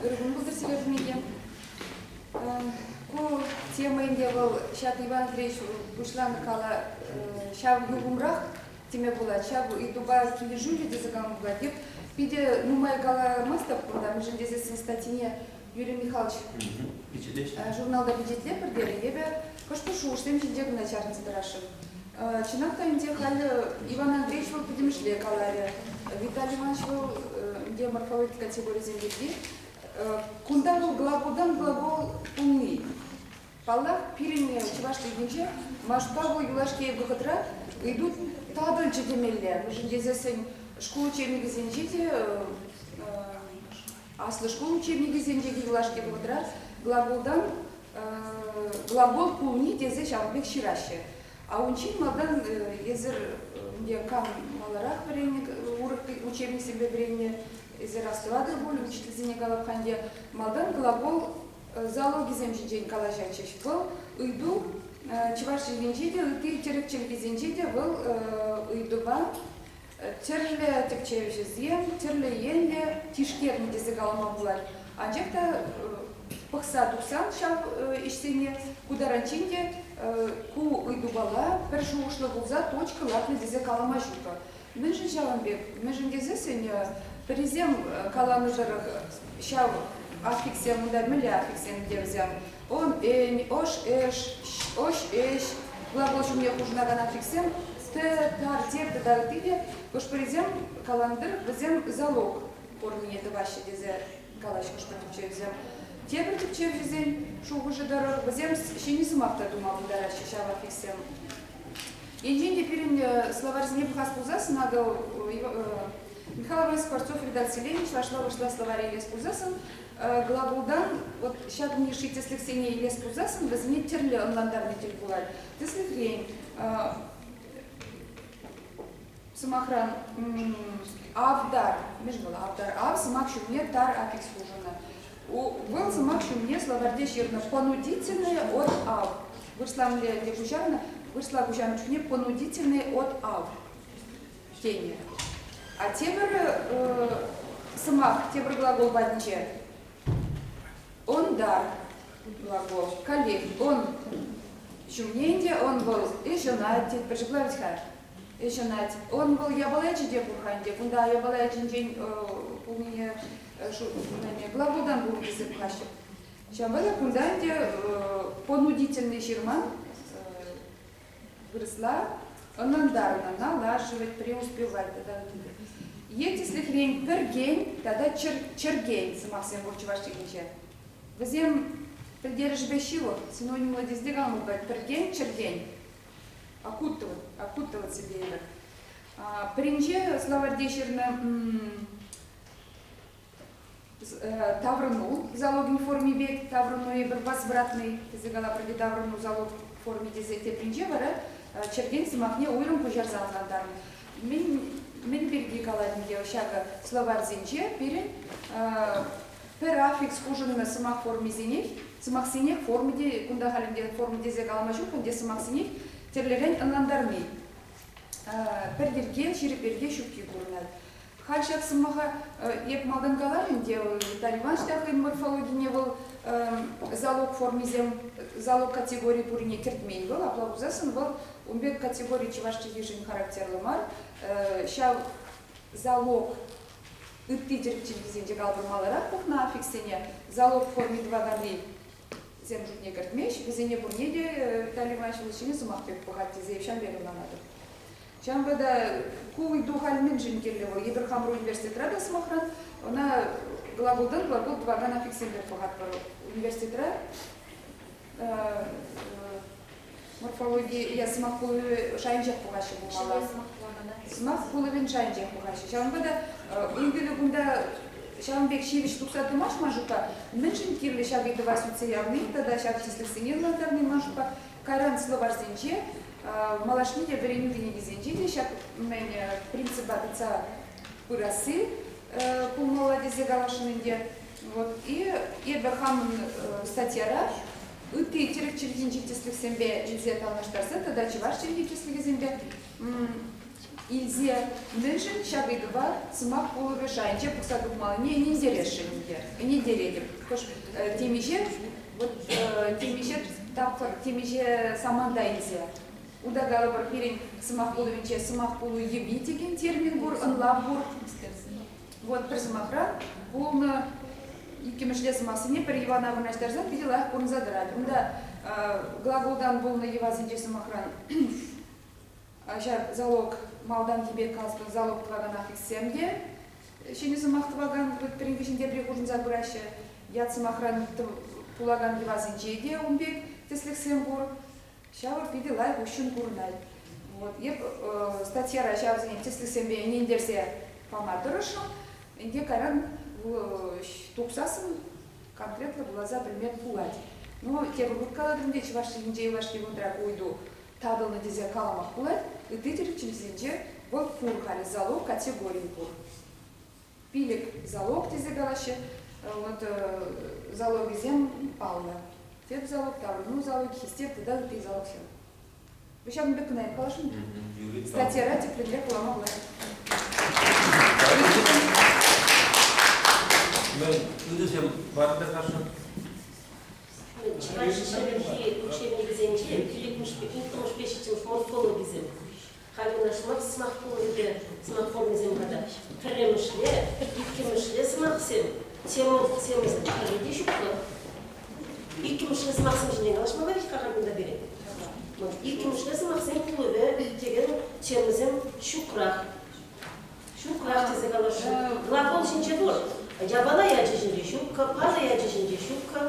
Ырӑ кун пултӑр сире пурне Ку тема ӗнтӗ вӑл ҫак Иван Андреевич пуҫланӑ кала ҫав юхӑмрах теме пулать, ҫав ыйтупа килӗшӳллӗ тесе калама пулать. Эп питӗ нумай каламастӑп кунта, мӗншӗн тесессӗн статйине Юрий Михайлович журналта пичетлетпӗр терӗ. Эпӗ хӑш-пӗр шухӑшсем ҫинче кӑна чарӑнса тӑрасшӑн. Чӑнах та ӗнтӗ халӗ Иван Андреевич вӑл пӗтӗмӗшле каларӗ. Виталий Иванович вӑл ӗнтӗ морфологи категорийӗсем пирки. Кунта вӑл глаголтан глагол пулни. Паллах, пирӗн чӑваш чӗлхинче Машпа вӑл юлашки вӑхӑтра ыйту татӑлчӗ темелле. Мӗншӗн тесессӗн шкул учебникӗсенче те аслӑ шкул учебникӗсенче те юлашки вӑхӑтра глаголтан глагол пулни тесе ҫавӑн пек ҫыраҫҫӗ. А унччен малтан эсир ӗнтӗ кам маларах вӗреннӗ, урӑх учебниксемпе вӗреннӗ, эсир астӑватӑр пуль, учительсене калап-ха ӗнтӗ, малтан глагол зоологисем ҫинчен калаҫатчӗҫ. Вӑл ыйту чӑваш чӗлхинче те, ытти тӗрӗк чӗлхисенче те вӑл ыйтупа тӗрлӗ тӗпчевҫӗсем тӗрлӗ енлӗ тишкернӗ тесе калама пулать. Анчах та пӑхса тухсан ҫав ӗҫсене ку таранччен те ку ыйтупала пӗр шухӑшлӑ пулса точка лартнӑ тесе калама ҫук. Мӗншӗн ҫавӑн пек? Мӗншӗн тесессӗн пӗрисем каланӑ тӑрӑх ҫав аффикссем унта мӗнле аффикссем те вӗсем он, ӗн, ӑш, ӗш, ӑҫ, ӗҫ, глагол ҫумне хушӑнакан аффикссем т, тар, тер тата ытти те хӑш-пӗрисем каланӑ тӑрӑх вӗсем залог формине тӑваҫҫӗ тесе калаҫ хӑш-пӗр тӗпчевҫӗсем. Тепӗр тӗпчевҫӗсен шухӑшӗ тӑрӑх вӗсем ҫӗнӗ сӑмах та тума пултараҫҫӗ ҫав аффикссем. Енчен те пирӗн словарьсене пӑхас пулсассӑн, акӑ Михаил Иванович Скворцов редакциленӗ чӑвашла-вырӑсла словаре илес пулсассӑн, глаголтан вот ҫак йышши тӗслӗхсене илес пулсассӑн вӗсене тӗрлӗ ӑнлантарни тӗл пулать. Тӗслӗхрен, сӑмахран, авдар, мӗншӗн вӑл авдар? Ав сӑмах ҫумне тар аффикс хушӑннӑ. Вӑл сӑмах ҫумне словарьте ҫырнӑ понудительное от ав. Вырӑсла мӗнле ӗнтӗ куҫарнӑ? Вырӑсла куҫарнӑ чухне понудительное от ав тенӗ. А тепӗр сӑмах, тепӗр глагол патӗнче ондар глагол. Каллех он ҫумне ӗнтӗ он вӑл ӗҫ ӑнать тетпӗр ҫапла вӗт-ха. Ӗҫ ӑнать. Он вӑл япала ячӗ те пур-ха ӗнтӗ. Кунта япала ячӗнчен пулнине глаголтан пулнӑ тесе пӑхаҫҫӗ. Ҫавӑнпа та кунта ӗнтӗ понудительный ҫырман вырӑсла ӑнлантарнӑ, налаживать, преуспевать тата ытти. Е тӗслӗхрен пӗркен тата чӗркен сӑмахсем пур чӑваш чӗлхинче. Вӗсем пӗлтерӗшӗпе ҫывӑх, синонимлӑ тесе те калама пулать. Пӗркен, чӗркен. Окутывать, окутывать себе Пӗринче словарьте ҫырнӑ таврӑну залогӗн форми пек, таврӑну эпир возвратный тесе калапӑр те таврӑну залог форми тесе тепринче вара черкен сӑмахне уйрӑм куҫарса ӑнлантарнӑ. Мӗн, мӗн пирки калать ӗнтӗ ҫакӑ словарьсенче пирӗн пӗр аффикс хушӑннӑ сӑмах формисенех, сӑмахсенех форма те, кунта халь ӗнтӗ форма тесе калама ҫук, ӗнтӗ сӑмахсенех тӗрлӗрен ӑнлантарни. Пӗр йӗрке, ҫирӗп йӗрке ҫукки курӑнать. Халь ҫак сӑмаха эп малтан каларӑм ӗнтӗ, Виталий Иванович та хӑйӗн морфологине вӑл залог формисем, залог категори пуррине кӗртмен вӑл, апла пулсассӑн вӑл ун пек категори чӑваш чӗлхишӗн характерлӑ мар. Ҫав залог ытти тӗрӗк чӗлхисенче калӑпӑр маларах пӑхнӑ аффикссене залог форми тӑваканни сем шутне кӗртмест, вӗсене пурне те Виталий Иванович вӑл ҫӗнӗ сӑмах пек пӑхать тесе эп ҫавӑн пек ӑнланатӑп. Ҫавӑнпа та ку ыйту халь мӗншӗн кирлӗ вӑл? Эпир хамӑр университетра та, сӑмахран, ӑна глаголтан глагол тӑвакан аффикссем пек пӑхатпӑр. Университетра морфологи е сӑмах пулӑвӗ шайӗнчех пӑхаҫҫӗ пулмалла. Сӑмах пулӑвӗн шайӗнчех пӑхаҫҫӗ. Ҫавӑнпа та ыйтӑвӗ кунта ҫавӑн пек ҫивӗч тухса тӑмасть ман шутпа. Мӗншӗн кирлӗ ҫак ыйтӑва сӳтсе явни тата ҫак тӗслӗхсене ӑнлантарни ман шутпа кайран словарьсенче малашне те вӗренӳ кӗнекисенче те ҫак мӗн принципа тытса пырасси пулмалла тесе каласшӑн ӗнтӗ. Вот. И эпӗ хамӑн статьяра ытти тӗрӗк чӗлхинчи тӗслӗхсемпе илсе танлаштарса тата чӑваш чӗлхи тӗслӗхӗсемпе. илсе мӗншӗн ҫак ыйтӑва сӑмах пулӑвӗ шайӗнче пӑхса тухмаллине ӗнентересшӗн ӗнтӗ. Ӗнентеретӗп. Хӑш темиҫе вот темиҫе тапхӑр, темиҫе саманта илсе. Унта калӑпӑр, пирӗн сӑмах пулӑвӗнче сӑмах пулу йӑви текен термин пур, ӑнлав пур. Вот пӗр сӑмахран пулнӑ иккӗмӗшле сӑмахсене пӗр йӑвана вырнаҫтарсан питӗ лайӑх курӑнса тӑрать. Унта глаголтан пулнӑ йӑвасенче сӑмахран ҫак залог малтанхи пек каласпа залог тӑвакан аффикссем те ҫӗнӗ сӑмах тӑвакан пӗрин хыҫҫӑн тепри хушӑнса пыраҫҫӗ. Ят сӑмахран пулакан йӑвасенче те ун пек тӗслӗхсем пур. Ҫавӑ питӗ лайӑх уҫҫӑн курӑнать. Вот. Эп статьяра ҫавсене тӗслӗхсемпе ӗнентерсе пама тӑрӑшрӑм. Ӗнтӗ кайран тухсассӑн конкретлӑ вуласа пӗлме пулать. Ну, тепӗр хут калатӑп ӗнтӗ, чӑваш чӗлхинче юлашки вӑхӑтра ку ыйту татӑлнӑ тесе каламах пулать. Ытти тӗрӗк чӗлхисенче вӑл пур халӗ, залог категорийӗ пур. Пилӗк залог тесе калаҫҫӗ. Вот залогӗсем паллӑ. Тӗп залог, таврӑну залогӗ, хистев тата ытти залогсем. Вы ҫакӑн пек кӑна каласшӑн? Статьяра тӗплӗнрех вулама пулать. Мӗн, ыйтусем парӑр-ха. Чӑваш чӗлхи учебникӗсенче пиллӗкмӗшпе улттӑмӗшпе ҫиччӗмӗш морфологисем. Халь у нас сӑмах пулӑвӗпе сӑмах формисем тата пӗрремӗшле, иккӗмӗшле сӑмахсем, темӑсем пӗрре те ҫук-ха. Иккӗмӗшле сӑмахсем ҫинчен калаҫмалла вӗт-ха халь кунта пирӗн. Иккӗмӗшле сӑмахсен пулӑвӗ текен темӑсем ҫукрах. Ҫукрах тесе каласшӑн. Глагол ҫинче пур. Япала ячӗ ҫинче ҫуккӑ, паллӑ ячӗ ҫинче ҫуккӑ.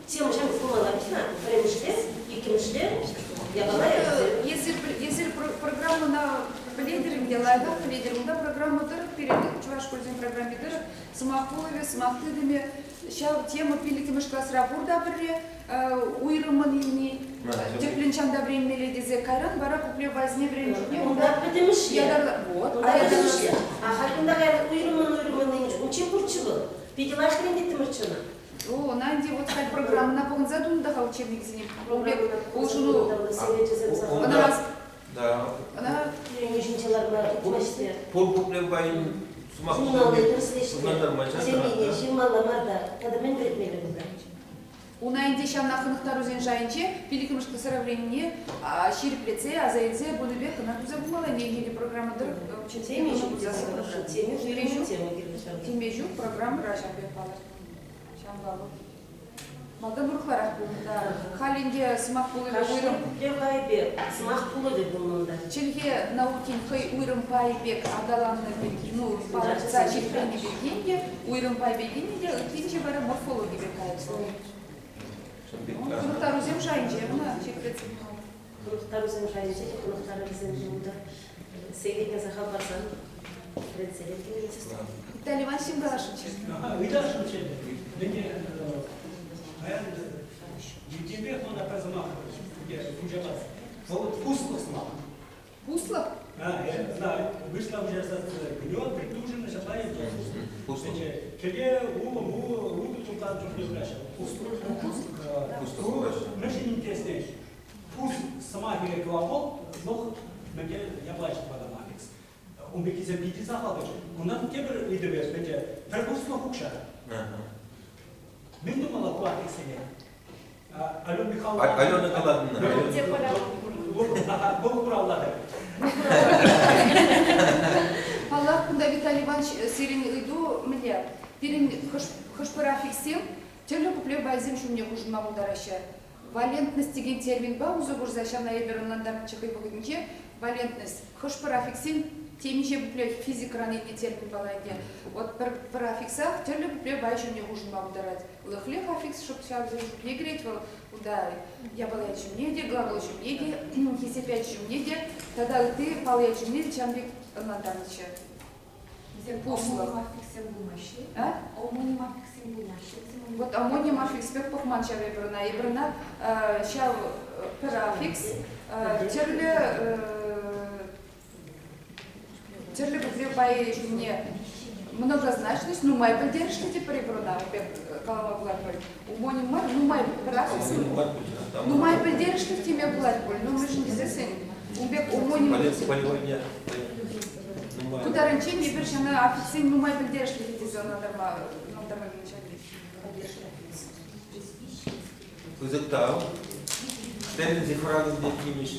Тема ҫав пулмалла вӗт-ха. Пӗрремӗшле, иккӗмӗшле, япала ячӗсем. Эсир программӑна пӗлетӗр ӗнтӗ, лайӑхах пӗлетӗр. Унта программа тӑрӑх пирӗн чӑваш шкулӗсен программи тӑрӑх сӑмах пулӑвӗ, сӑмах тытӑмӗ ҫав тема пиллӗкмӗш класра пур та пӗрре уйрӑммӑн илни, тӗплӗн чанта вӗренмелле тесе кайран вара пуплев базине вӗреннӗ чухне унта пӗтӗмӗшле ятарлӑ вот унта пӗтӗмӗшле. А халь кунта кайран уйрӑммӑн-уйрӑммӑн унччен пурччӗ вӑл. Питӗ лайӑх вӗрентеттӗмӗрччӗ ӑна. О, ӑна ӗнтӗ вот халь программӑна пӑхӑнса тунӑ та-ха учебниксене. Ун пек улшӑну ӑна Да. Ӑна Пирӗн ҫинче ларма тухмасть. Пур пуплев пайӗн сӑмах Журналта тӗрӗслеҫҫӗ. Темине ҫырмалла мар та, тата мӗн вӗрентмелле кунта? Ун айӗнче ҫавна хӑнӑхтарусен шайӗнче пиллӗкмӗш поздравленине ҫирӗплетсе, аса илсе пынӑ пек кӑна туса пымалла. Ӗнехи программа тӑрӑх Теме ҫук Теме ҫук программӑра ҫав пек палӑртнӑ. Ҫавӑнпа вӑл малтан урӑхларах пулнӑ та. Халь ӗнтӗ сӑмах пулӑвӗ уйрӑм. Пайӗпе сӑмах пулӑвӗ пулнӑ унта. Чӗлхе наукин хӑй уйрӑм пайӗ пек аталаннӑ пирки, ну, палӑртса ҫирӗпленнӗ пирки ӗнтӗ, уйрӑм пай пирки те ыттинче вара морфологи пек каять. Хӑнӑхтарусем шайӗнче кӑна ҫирӗплетсе пымалла. Хӑнӑхтарусем шайӗнче те хӑнӑхтарӑвӗсем унта сехетне сахал парсан вӗренсе Виталий Иванович ҫын каласшӑнччӗ. Ыйтасшӑнччӗ. Мӗне паян иртенпех мана пӗр сӑмах пуҫа Вӑл пуслӑх сӑмах. Пуслӑх? А, я знаю. Вышла уже гнет, притужена, ҫапла Пуслӑх. Кӗле, улӑм, утӑ тултан чухне пыраҫҫӗ. Пуслӑх. Пуслӑх. Мӗншӗн интереслӗ? Пус сӑмахӗ глагол, лӑх мӗнле япала ҫапла аффикс. Ун пеккисем питӗ сахал пулчӗ. Унтан тепӗр ыйтӑвӗ ӗнтӗ пӗр пуслӑх укҫа. Мӗн тумалла ку аффикссене? Алена Михайловна. Алена Николаевна. Вӑл хуравларӗ. Паллах, кунта Виталий Иванович сирӗн ыйту мӗнле? Пирӗн хӑш-пӗр аффикссем тӗрлӗ пуплев пайӗсем ҫумне хушӑнма пултараҫҫӗ. Валентность текен терминпа усӑ курса ҫавна эпир ӑнлантарнӑччӗ хӑй вӑхӑтӗнче. Валентность хӑш-пӗр аффикссем темиҫе пуплев физикӑран илнӗ терминпала ӗнтӗ. Вот пӗр, пӗр аффиксах тӗрлӗ пуплев пай ҫумне хушӑнма пултарать. Лӑхлех аффикс шӑп ҫавсен шутне кӗрет вӑл. Унта япала ят ҫумне те, глагол ҫумне те, хисеп ячӗ ҫумне те тата ытти пал ят ҫумне те ҫавӑн пек ӑнлантарнӑччӗ. Вӗсем Пуслӑх. омоним аффикссем пулмаҫҫӗ. А? Омоним аффикссем пулмаҫҫӗ вӗсем. Вот омоним аффикс пек пӑхман ҫав эпир ӑна. Эпир ӑна ҫав пӗр аффикс тӗрлӗ тӗрлӗ пуплев пайӗ ҫумне многозначность нумай пӗлтерӗшлӗ те пӗр эпир ӑна пек калама пулать пуль. Омоним мар, нумай пӗр аффикс нумай пӗлтерӗшлӗ теме пулать пуль. Ну, мӗншӗн тесессӗн ун пек омоним Полевой. Нумай. Ку таранччен эпир ҫана аффикссен нумай пӗлтерӗшлӗхӗ тесе ӑнлантарма ӑнлантарма ҫав Пысӑк тав. Терминсен хуравӗсене тивӗҫ.